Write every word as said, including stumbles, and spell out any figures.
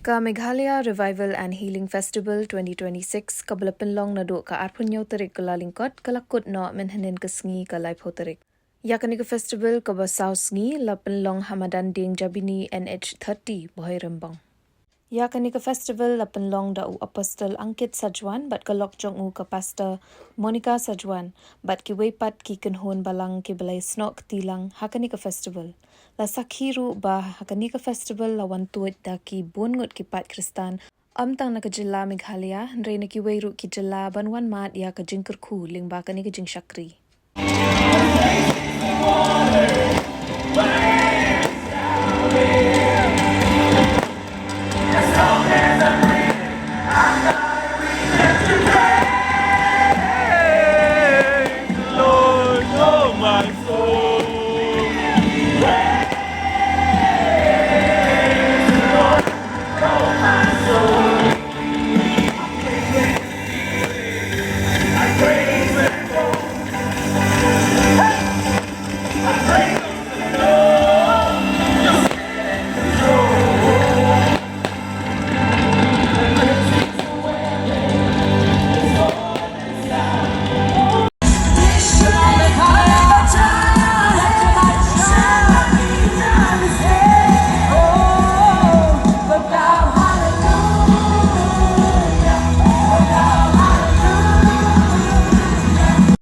Ka Meghalaya Revival and Healing Festival twenty twenty-six, kaba la pynlong naduh ka arphew hynñiew tarik Kyllalyngkot, ka la kut noh mynhynnin ka sngi ka laiphew tarik. Ïa kane ka festival kaba saw sngi la pynlong ha madan dieng Jabini N H thirty, Bhoirymbong. Ïa kane ka festival la pynlong da u Apostle Ankit Sajwan bad ka lok jong u ka Pastor Monica Sajwan, bad kiwei pat ki kynhun balang kiba la ïasnoh kti lang ha kane ka festival. La sakhi ruh ba ha kane ka festival la wan tuid da ki bun ngut ki paid Khristan, ym tang na ka jylla Meghalaya, hynrei na kiwei ruh ki jylla ban wan mad ïa ka jingkyrkhu lyngba kane ka jingshakri.